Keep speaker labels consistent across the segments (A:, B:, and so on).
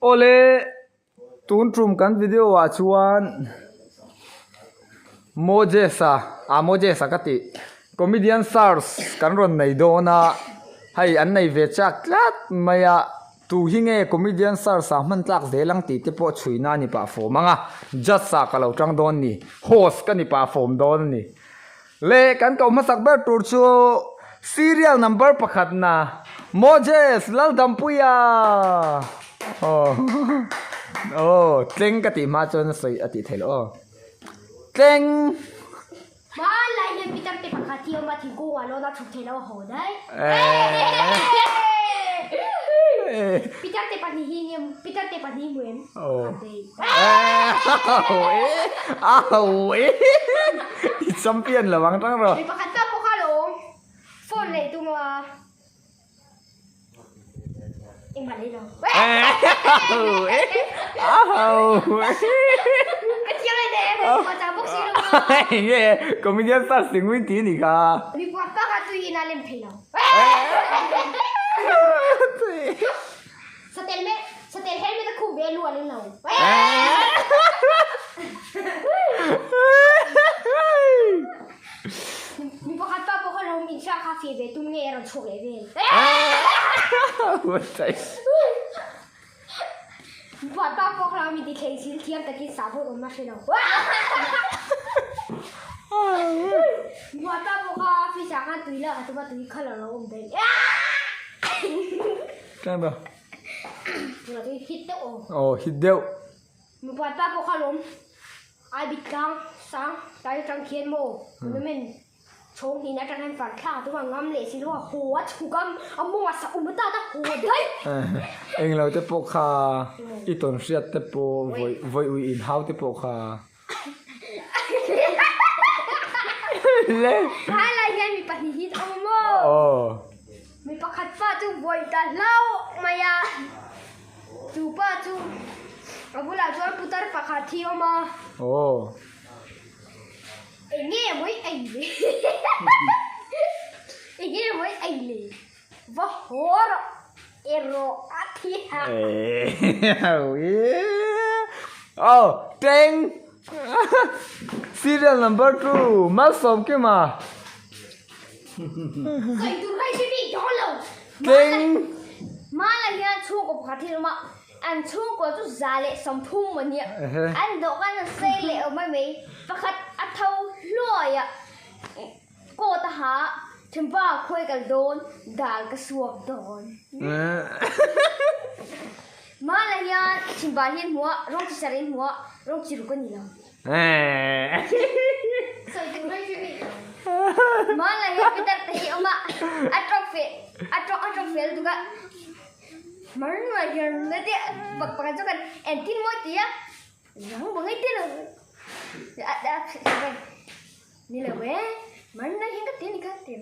A: Awle tun tum kan video ah chuan Moses-a ah Moses-a ka tih comedian search kan rawn nei dawn a hei an nei ve chak tlat mai a tu hi nge comedian search ah hman tlak zel ang tih te pawh chhuina a ni pah fawm ang a judge ah ka lo tang dawn a ni host ka ni pah fawm dawn a ni. Leh kan koh hmasak ber tur chu serial number pakhatna Moses Laldampuia aw aw tleng ka tih hma chuan a sawi a tih theih loh aw tleng.
B: Hmanlai hian Peter te pakhat hi awm a thingkung ah lawn a chhuk theih loh a haw daih. Peter te pahnih hi nia Peter te pahnih hmu em?
A: Aw. I champion lo ang tang rawh.
B: Mi pakhat ta pawh kha lo phone leh tum a. Engmah leh lo. Ka thiam leh teh ka chah bawk si lo a.
A: Enge comedian star singui ti ni kha.
B: Mi pakhat ta kha tui in a lem thei lo. Satel me satel helmet a khuh ve a lu a leng lo. Mi pakhat pa pawh kha lo min hria kha feh ve tum nge a rawn chhuak leh vel. Mi pakhat pa pawh kha lo min ti thleng sil thiam takin sahbawn awm a hre lo. Mi pakhat pa pawh kha office ah khan tui lak a tum a tui kha lo lo awm daih.
A: Tleng ber.
B: Hit deuh aw.
A: Aw hit deuh.
B: Mipa pa pawh kha lawm. Ai bit tlang sang tlai atang khian maw monument chhawng hnin atang hian far thlak a tum a ngam leh si lo a haw a chhuk a a mawng a sa um a tat a haw daih.
A: Englo te pawh kha i tawn hriat te pawh vawi vawi ui in hau te pawh kha.
B: Hmailai hian mi pahnih hi a awm a maw?
A: Aw.
B: Mi pakhat pa chu buai ta hlauh mai a, chu pa chu a bulah chuan putar pakhat hi a awm a.
A: Aw.
B: Eng nge mawi ei le? Eng nge mawi ei le? Va haw rawh erawh a thi a.
A: Aw teng serial number 2 Malsawmkima
B: Sawi tur kha i hre bik dawn lo.
A: Teng
B: Mala hian chhungkaw pakhat hi an awm a, an chhungkaw chu 130 a nia. An dawhkan an sei leh awm mai mai. Pakhat a tho hluai a. Coat a ha, Thianpa khawi kal dawn, dal ka suak dawn. Mala hian Thianpa hi an hmu a, rawng chi sarh in hmu a, rawng chi ruk a ni lo. Sawi tur mai chu ni. Mala hian Peter te hi a awm a, a tawng fe, a tawng a tawng fel tuk a. Marnuai hian na te pakhat chu kan entir mawi ti a, rang bangai te lo. Ni lo e, Marina hian ka ti a ni kha ti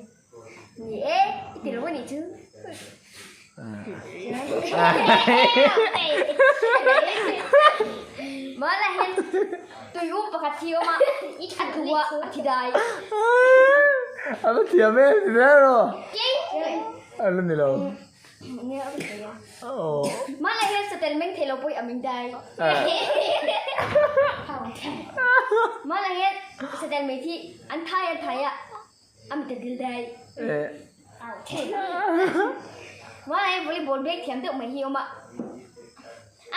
B: Ni e, i ti lo a nih chu. Mala hian tui um pakhat hi a awm a, a thu a, a thi dai.
A: A va thiam e, ti zel rawh. A la ni lo.
B: Mala hian satel meng thei lo pawh i a meng dai. Mala hian satel mei thi an thai an thai a, a mit a dil dai. Mala hian volleyball beng thiam deuh mai hi a awm a,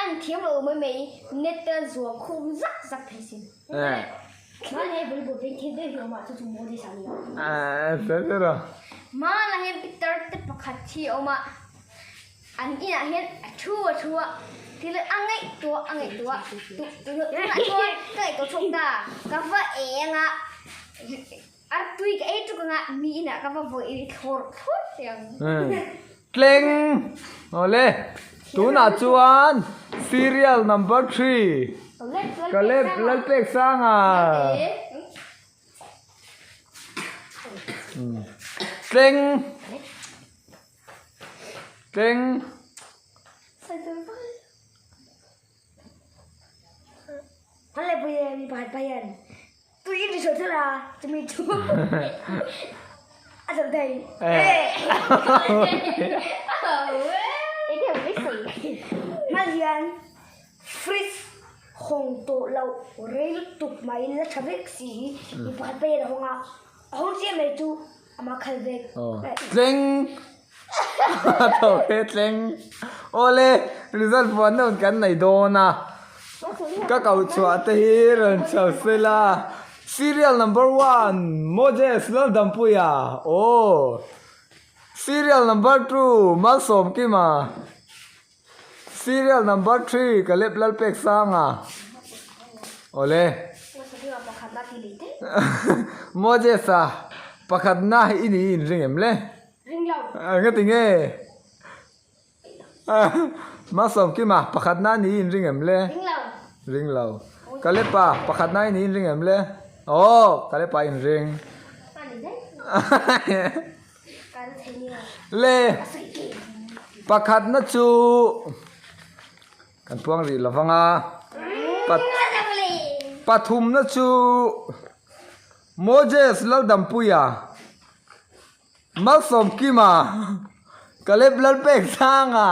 B: an thiam lo mai mai net te an zuam khum zak zak thei sin. Mala hian volleyball beng thiam deuh hi a awm a, chu chu Moses a ni a. Mala hian Peter te pakhat hi a awm a. An inah hian a thu a thu a, thil a ngaihtuah a ngaihtuah a, tunah chuan ka ngaihtuah chhuak ta, ka va eng a, a tui ka ei tuk anga mi inah ka va vawi thlawr thlawr thei ang.
A: Tleng! Awle, tunah chuan serial number 3 Caleb Lalpeksanga. Tleng! Tleng.
B: hian fridge hawng tawh loh rei lutuk mai la tha vek si hi mi pakhat pawhin a hawng a, a hawng chiah mai chu amah khal vek.
A: Tleng a tho e tleng. Awle result puan nawn kan nei dawn a, ka koh chhuah te hi rawn chho sela. Serial number one Moses Laldampuia aw. Serial number two Malsawmkima, Serial number three Caleb Lalpeksanga, Awle. Moses-a pakhatna i ni in ring em le?
B: Ring lo.
A: Engati nge? Malsawmkima pakhatna ni in ring em le?
B: Ring lo.
A: Ring lo. Caleb-a pakhatna i ni in ring em le? Aw, Caleb-a in ring. Le pakhatna chu kan puang rih lovang a, pathumna chu Moses Laldampuia, Malsawmkima, Caleb Lalpeksanga,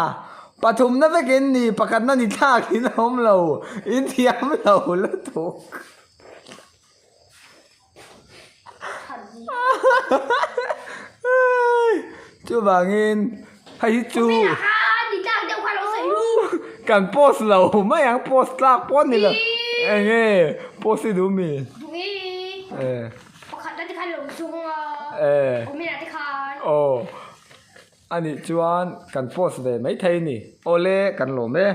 A: pathumna vekin ni pakhatna ni thlakin a awm lo, in thiam lo lutuk. Chuvangin hei hi chu kan post lo mai ang post tlak pawh ni lo eng nge post hi duh mi aw anih chuan kan post ve maithei a ni awle kan lawm e.